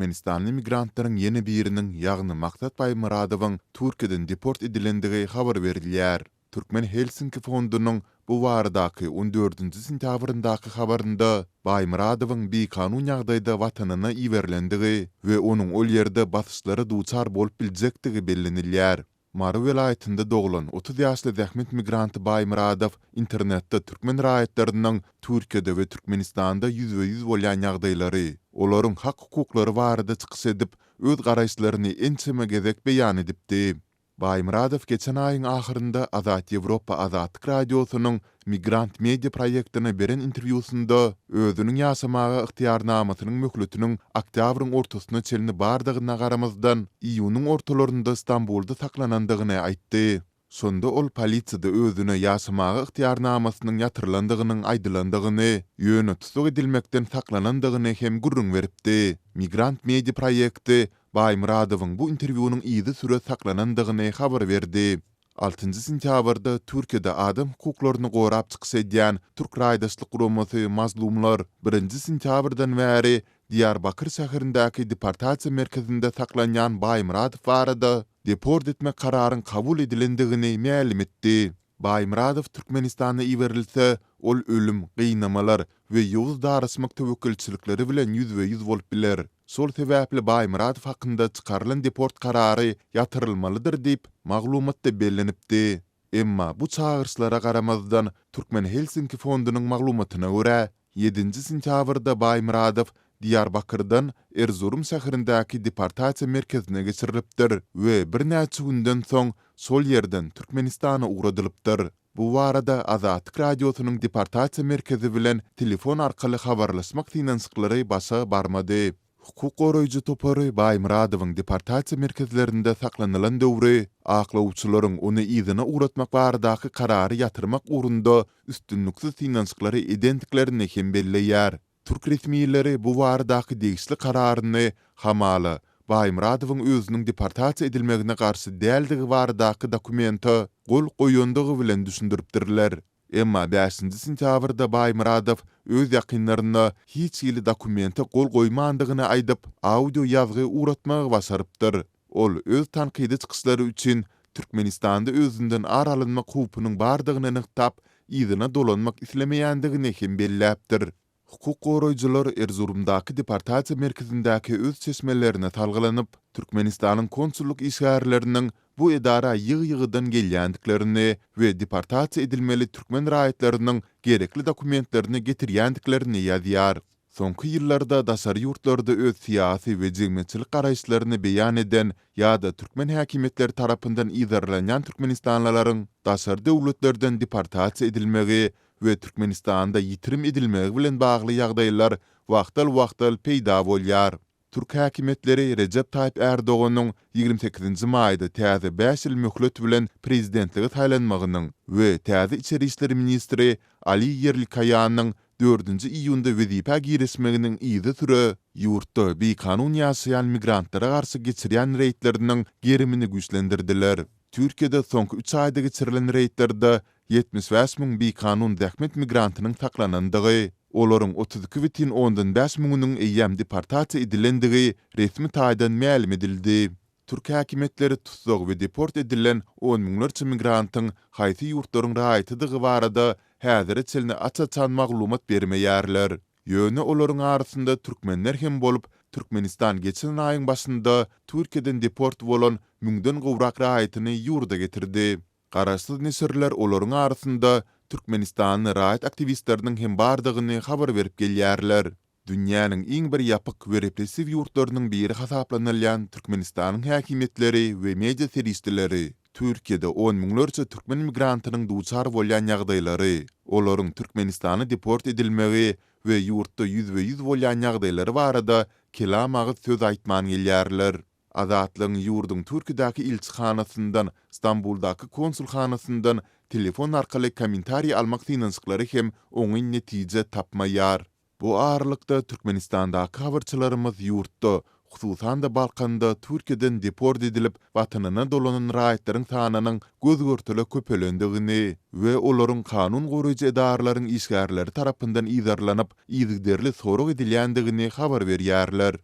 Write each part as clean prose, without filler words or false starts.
Türkmenistanly migrantlaryň ýene biriniň, ýagny Maksat Baýmyradowyň Türkiýeden deport edilendigi habar berilýär. Türkmen Helsinki fondunyň bu baradaky on dördünji sentýabryndaky habarynda Baýmyradowyň bikanun ýagdaýda watanyna iberilendigi we onuň ol ýerde basyşlara duçar bolup biljekdigi bellenilýär. Mary welaýatynda doglan 30 ýaşly zähmet migranty Baýmyradow internetde türkmen raýatlarynyň Türkiýede we Türkmenistanda ýüzbe-ýüz bolýan ýagdaýlary, olaryň hak-hukuklary barada çykyş edip, öz garaýyşlaryny ençeme gezek beýan edipdi. Baýmyradow geçen aýyň ahyrynda Azat Ýewropa Azatlyk Radiosynyň Migrant Media proýektine beren interwýusynda özüniň ýaşamaga ygtyýarnamasynyň möhletiniň oktýabryň ortasyna çenli bardygyna garamazdan, iýunyň ortalarynda Stambulda saklanandygyny aýtdy. Şonda ol polisiýada özüne ýaşamaga ygtyýarnamasynyň ýatyrylandygynyň aýdylandygyny, ýöne tussag edilmekden saklanandygyny hem gürrüň beripdi. Migrant Media proýekti Baýmyradowyň bu interwýunyň yzysüre saklanandygyny habar berdi. Altynjy sentýabrda Türkiýede adam hukuklaryny gorap çykyş edýän türk raýdaşlyk guramasy Mazlumlar birinji sentýabrdan bäri Diýarbakyr şäherindäki deportasiýa merkezinde saklanýan Baýmyradow barada deport etmek kararyň kabul edilendigini mälim etdi. Baýmyradow Türkmenistana iberilse, ol ölüm, gynamalar we ýowuz daraşmak töwekgelçilikleri bilen ýüzbe-ýüz bolup biler. Şol sebäpli Baýmyradow hakynda çykarylan deport karary ýatyrylmalydyr diýip, maglumatda bellenipdi. Emma bu çagyryşlara garamazdan, Türkmen Helsinki fondunyň maglumatyna görä, ýedinji sentýabrda Baýmyradow Diýarbakyrdan Erzurum şäherindäki deportasiýa merkezine geçirilipdir we birnäçe günden soň şol ýerden Türkmenistana ugradylypdyr. Bu barada Azatlyk Radiosynyň deportasiýa merkezi bilen telefon arkaly habarlaşmak synanyşyklary başa barmady. Hukuk goraýjy topary Baýmyradowyň deportasiýa merkezlerinde saklanylan döwri aklawçylaryň ony yzyna ugratmak baradaky karary ýatyrmak ugrunda üstünliksiz synanyşyklary edendiklerini hem belleýär. Türk resmileri bu baradaky degişli kararyny hamala Baýmyradowyň özüniň deportasiýa edilmegine garşy däldigi baradaky dokumente gol goýandygy bilen düşündiripdirler. Emma bäşinji sentýabrda Baýmyradow öz ýakynlaryna hiç hili dokumente gol goýmandygyny aýdyp, audio ýazgy ugratmagy başarypdyr. Ol öz tankydy çykyşlary üçin Türkmenistanda özünden ar alynmak howpunyň bardygyny nygtap, yzyna dolanmak islemeýändigini hem belläpdir. Hukuk goraýjylar Erzurumdaky deportasiýa merkezindäki öz çeşmelerine salgylanyp, Türkmenistanyň konsullyk işgärleriniň bu edara ýygy-ýygydan gelýändiklerini we deportasiýa edilmeli türkmen raýatlarynyň gerekli dokumentlerini getirýändiklerini ýazýar. Soňky ýyllarda daşary ýurtlarda öz syýasy we jemgyýetçilik garaýyşlaryny beýan eden ýa-da türkmen häkimiýetleri tarapyndan yzarlanýan türkmenistanlylaryň daşary döwletlerden deportasiýa edilmegi we Türkmenistanda ýitirim edilmegi bilen bagly ýagdaýlar wagtal-wagtal peýda bolýar. Türk häkimiýetleri Rejep Taýyp Ärdoganyň 28 nji maýda täze bäş ýyl möhlet bilen prezidentlige saýlanmagynyň we täze içeri işler ministri Ali Ýerlikaýanyň dördünji iýunda wezipä girişmeginiň yzysüre ýurtda bikanun ýaşaýan migrantlara garşy geçirýän reýdleriniň gerimini güýçlendirdiler. Türkiýede soňky üç aýda geçirilen reýdlerde 75 bikanun zähmet migrantynyň saklanandygy, olaryň 32,5 müňüniň eýýäm deportasiýa edilendigi resmi taýdan mälim edildi. Türk häkimiýetleri tussag we deport edilen on müňlerçe migrantyň haýsy ýurtlaryň raýatydygy barada häzire çenli aç-açan maglumat bermeýärler. Ýöne olaryň arasynda türkmenler hem bolup, Türkmenistan geçen aýyň başynda Türkiýeden deport bolan müňden gowrak raýatyny ýurda getirdi. Garaşsyz neşirler olaryň arasynda türkmenistanly raýat aktiwistleriniň hem bardygyny habar berip gelýärler. Dünýäniň iň bir ýapyk we repressiw ýurtlarynyň biri hasaplanylýan Türkmenistanyň häkimiýetleri we media serişdeleri Türkiýede on müňlerçe türkmen migrantynyň duçar bolýan ýagdaýlary, olaryň Türkmenistana deport edilmegi we ýurtda ýüzbe-ýüz bolýan ýagdaýlary barada kelam agyz söz aýtman gelýärler. Azatlygyň ýurduň Türkiýedäki ilçihanasyndan, Stambuldaky konsulhanasyndan telefon arkaly kommentariý almak synanyşyklary hem oňyn netije tapmaýar. Bu aralykda, Türkmenistandaky habarçylarymyz ýurtda, hususan-da Balkanda Türkiýeden deport edilip, watanyna dolanan raýatlaryň sanynyň göz-görtele köpelendigini we olaryň kanun goraýjy edaralaryň işgärleri tarapyndan yzarlanyp, yzygiderli sorag edilýändigini habar berýärler.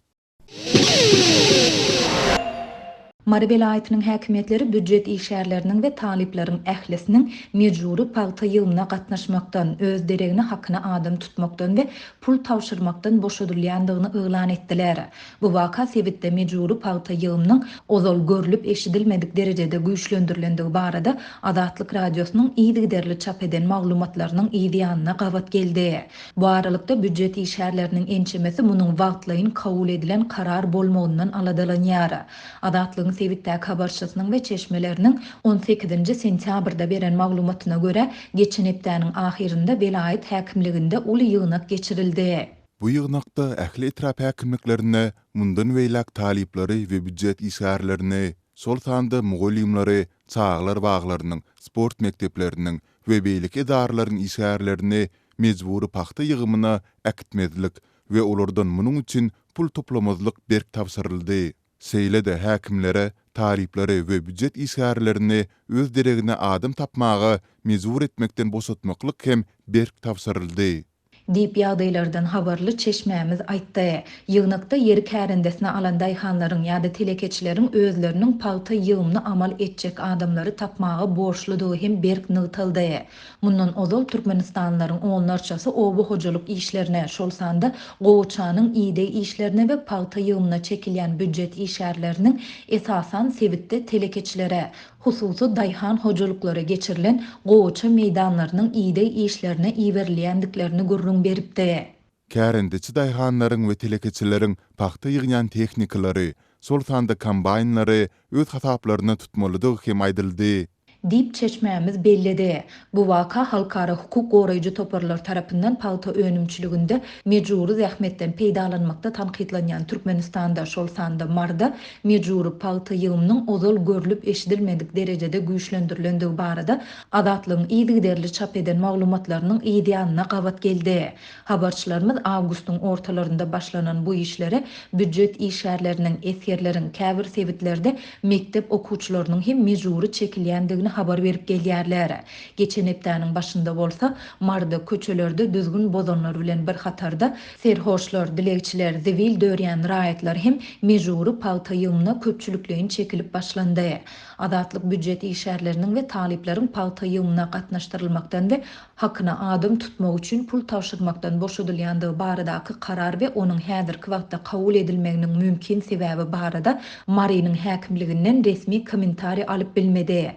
Mary welaýatynyň häkimiýetleri býujet işgärleriniň we talyplaryň ählisiniň mejbury pagta ýygymyna gatnaşmakdan, öz deregine hakyna adam tutmakdan we pul tabşyrmakdan boşadylýandygyny yglan etdiler. Bu waka sebitde mejbury pagta ýygymynyň ozal görlüp-eşidilmedik derejede güýçlendirilendigi barada Azatlyk Radiosynyň yzygiderli çap eden maglumatlarynyň yz ýanyna gabat geldi. Bu aralykda, býujet işgärleriniň ençemesi munuň wagtlaýyn kabul edilen karar bolmagyndan aladalanýar. Azatlygyň sebitdäki habarçysynyň we çeşmeleriniň on sekizinji sentýabrda beren maglumatyna görä, geçen hepdäniň ahyrynda welaýat häkimliginde uly ýygnak geçirildi. Bu ýygnakda ähli etrap häkimliklerine mundan beýläk talyplary we býujet işgärlerini, şol sanda mugallymlary, çagalar baglarynyň, sport mekdepleriniň we beýleki edaralaryň işgärlerini mejbury pagta ýygymyna äkitmezlik we olardan munuň üçin pul toplamazlyk berk tabşyryldy. Şeýle-de häkimlere talyplary we býujet işgärlerini öz deregine adam tapmaga mejbur etmekden boşatmaklyk hem berk tabşyryldy. Diýip, ýagdaýlardan habarly çeşmämiz aýtdy. Ýygnakda ýeri kärendesine alan daýhanlaryň ýa-da telekeçileriň özleriniň pagta ýygymyny amal etjek adamlary tapmaga borçludygy hem berk nygtaldy. Mundan ozal türkmenistanlylaryň onlarçasy oba hojalyk işlerine, şol sanda gowaçanyň ideg işlerine we pagta ýygymyna çekilýän býujet işgärleriniň esasan sebitde telekeçilere, hususy daýhan hojalyklara geçirilen gowaça meýdanlarynyň ideg işlerine iberilýändiklerini gürrüň beripdi. Kärendeçi daýhanlaryň we telekeçileriň pagta ýygýan tehnikalary, şol sanda kombaýnlary öz hasaplaryna tutmalydygy hem aýdyldy. Diýip, çeşmämiz belledi. Bu waka halkara hukuk goraýjy toparlar tarapyndan pagta önümçiliginde mejbury zähmetden peýdalanmakda tankytlanýan Türkmenistanda, şol sanda Maryda mejbury pagta ýygymynyň ozal görlüp-eşidilmedik derejede güýçlendirilendigi barada Azatlygyň yzygiderli çap eden maglumatlarynyň yz ýanyna gabat geldi. Habarçylarymyz awgustyň ortalarynda başlanan bu işlere býujet işgärleriniň, esgerleriň, käbir sebitlerde mekdep okuwçylarynyň hem mejbury çekilýändigini habar berip gelýärler. Geçen hepdäniň başynda bolsa, Maryda köçelerde düzgün bozanlar bilen bir hatarda, serhoşlar, dilegçiler, zibil dörýän raýatlar hem mejbury pagta ýygymyna köpçülikleýin çekilip başlandy. Azatlyk býujet işgärleriniň we talyplaryň pagta ýygymyna gatnaşdyrylmakdan we hakyna adam tutmak üçin pul tabşyrmakdan boşadylýandygy baradaky karar we onuň häzirki wagtda kabul edilmeginiň mümkin sebäbi barada Marynyň häkimliginden resmi kommentariý alyp bilmedi.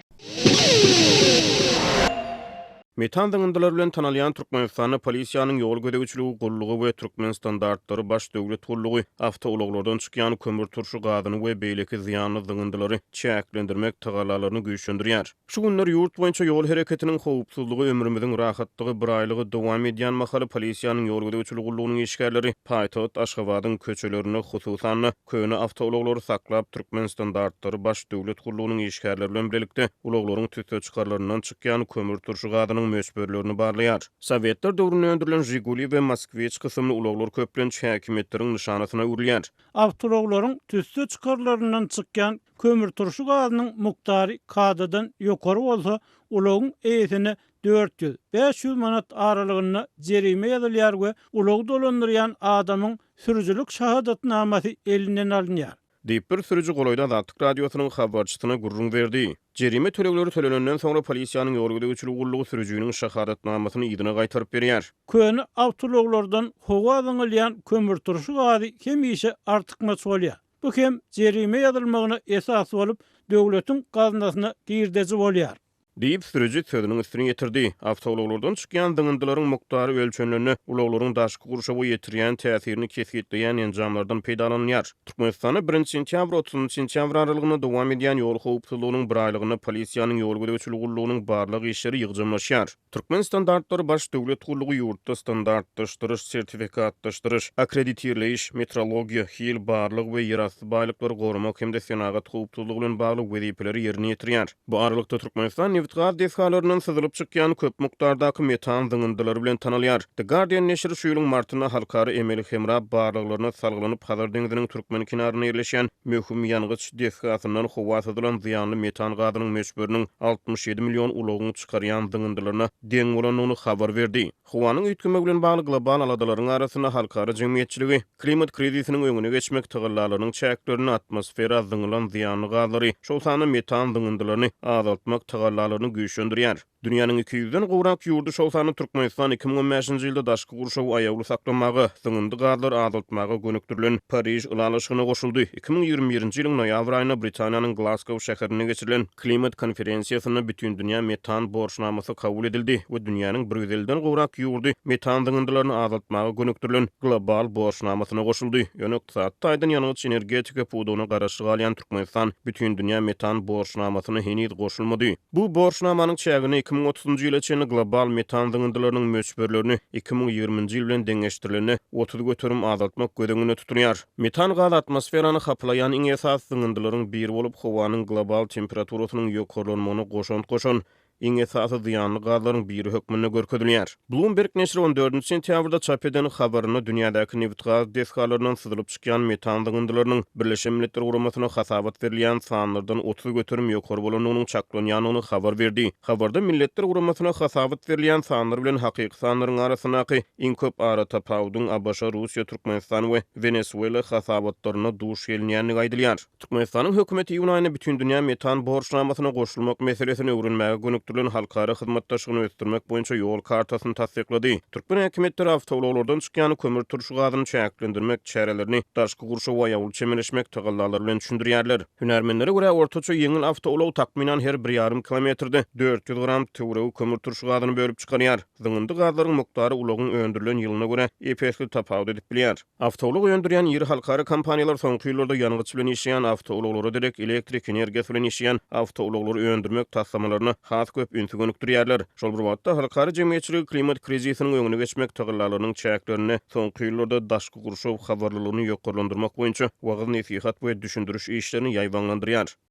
Metan zyňyndylary bilen tanalýan Türkmenistanda polisiýanyň ýol gözegçiligi gullugy we Türkmenstandartlary baş döwlet gullugy awtoulaglardan çykýan kömürturşy gazyny we beýleki zyýanly zyňyndylary çäklendirmek tagallalaryny güýçlendirýär. Şu günler ýurt boýunça ýol hereketiniň howpsuzlygy ömrümiziň rahatlygy biraýlygy dowam edýän mahaly polisiýanyň ýol gözegçiligi gullugynyň işgärleri paýtagt Aşgabadyň köçelerinde hususan-da köne awtoulaglary saklap Türkmenstandartlary baş döwlet gullugynyň işgärleri bilen bilelikde ulaglaryň tüsseçykarlaryndan çykýan kömürturşy gazynyň möçberlerini barlaýar. Sowetler döwründe öndürilen Žiguli we Moskwiç kysymly ulaglar köplenç häkimiýetleriň nyşanasyna öwrülýär. Awtoulaglaryň tüsseçykarlaryndan çykýan Kömürturşy gazynyň mukdary kadadan ýokary bolsa, ulagyň eýesine 400, 500 manat aralygynda jerime ýazylýar we ulagy dolandyrýan adamyň sürüjilik şahadatnamasy elinden alynýar. Diýip, bir sürüji golaýda Azatlyk Radiosynyň habarçysyna gürrüň berdi. Jerime tölegleri tölenenden soňra polisiýanyň ýol gözegçiligi gullugy sürüjiniň şahadatnamasyny yzyna gaýtaryp berýär. Köne awtoulaglardan howa zyňylýan kömürturşy gazy hemişe artykmaç bolýar. Bu hem jerime ýazylmagyna esas bolup, döwletiň gaznasyna girdeji bolýar. Diýip, sürüji sözüniň üstüni ýetirdi. Awtoulaglardan çykýan zyňyndylaryň mukdary ölçenilende, ulaglaryň daşky gurşawa ýetirýän täsirini kesgitleýän enjamlardan peýdalanylýar. Türkmenistanda birinji sentýabr, otuzynjy sentýabr aralygynda dowam edýän ýol howpsuzlygynyň biraýlygynda polisiýanyň ýol gözegçiligi gullugynyň barlag işleri ýygjamlaşýar. Türkmenstandartlary baş döwlet gullugy ýurtda standartlaşdyryş, sertifikatlaşdyryş, akkreditirleýiş, metrologiýa, hil, barlag we ýerasty baýlyklary goramak hem-de senagat howpsuzlygy bilen bagly wezipeleri ýerine ýetirýär. Bu aralykda, Türkmenistan nebit. nebitgaz desgalaryndan syzylyp çykýan köp mukdardaky metan zyňyndylary bilen tanalýar. The Guardian neşiri şu ýylyň martynda halkara emeli hemra barlaglaryna salgylanyp, Hazar deňziniň türkmen kenarynda ýerleşýän möhüm ýangyç desgasyndan howa syzylan zyýanly metan gazynyň möçberiniň 67 million ulagyň çykarýan zyňyndylaryna deň bolandygyny habar berdi. Howanyň üýtgemegi bilen bagly global aladalaryň arasynda halkara jemgyýetçiligi klimat krizisiniň öňüne geçmek tagallalarynyň çäklerinde atmosfera zyňylan zyýanly gazlary, şol sanda metan zyňyndylaryny azaltmak tagallalaryny güýçlendirýär. Dünýäniň iki ýüzden gowrak ýurdy, şol sanda Türkmenistan 2015-nji ýylda daşky gurşawy aýawly saklamaga, zyňyndy gazlary azaltmaga gönükdirilen Pariž ylalaşygyna goşuldy. 2021-nji ýylyň noýabr aýynda Britaniýanyň Glasgow şäherinde geçirilen Klimat konferensiýasynda Bütindünýä metan borçnamasy kabul edildi we dünýäniň bir ýüz elliden gowrak ýurdy metan zyňyndylaryny azaltmaga gönükdirilen global borçnamasyna goşuldy. Ýöne ykdysady taýdan ýangyç-energetika pudagyna garaşly galýan Türkmenistan Bütindünýä metan borçnamasyna heniz goşulmady. Bu borçnamanyň çäginde 2030-njy ýyla çenli global metan zyňyndylarynyň möçberlerini 2020-nji ýyl bilen deňeşdirilende 30% azaltmak göz öňünde tutulýar. Metan gazy atmosferany hapalaýan iň esasy zyňyndylaryň biri bolup, howanyň global temperaturasynyň ýokarlanmagyna goşant goşan iň esasy zyýanly gazlaryň biri hökmünde görkezilýär. Bloomberg neşiri on dördünji sentýabrda çap eden habarynda dünýädäki nebitgaz desgalaryndan syzylyp çykýan metan zyňyndylarynyň Birleşen Milletler Guramasyna hasabat berilýän sanlardan 30% ýokary bolandygynyň çaklanýandygyny habar berdi. Habarda Milletler Guramasyna hasabat berilýän sanlar bilen hakyky sanlaryň arasyndaky iň köp aratapawudyň ABŞ, Russiýa, Türkmenistan we Wenesuela hasabatlarynda duş gelinýändigi aýdylýar. Türkmenistanyň hökümeti iýun aýynda Bütindünýä metan borçnamasyna goşulmak meselesini öwrenmäge gönükdirilen halkara hyzmatdaşlygyny ösdürmek boýunça ýol kartasyny tassyklady. Türkmen häkimiýetleri awtoulaglardan çykýan kömürturşy gazyny çäklendirmek çärelerini daşky gurşawa aýawly çemeleşmek tagallalary bilen düşündirýärler. Hünärmenlere görä, ortaça ýeňil awtoulag takmynan her bir ýarym kilometrde 400 gram töweregi kömürturşy gazyny bölüp çykarýar. Zyňyndy gazlaryň mukdary ulagyň öndürilen ýylyna görä ep-esli tapawut edip bilýär. Awtoulag öndürýän iri halkara kompaniýalar soňky ýyllarda ýangyç bilen işleýän awtoulaglara derek elektrik energiýasy bilen işleýän awtoulaglary öndürmek taslamalaryna has köp ünsi gönükdirýärler. Şol bir wagtda, halkara jemgyýetçiligi klimat krizisiniň öňüne geçmek tagallalarynyň çäklerinde soňky ýyllarda daşky gurşaw habarlylygyny ýokarlandyrmak boýunça wagyz-nesihat we düşündiriş işlerini ýaýbaňlandyrýar.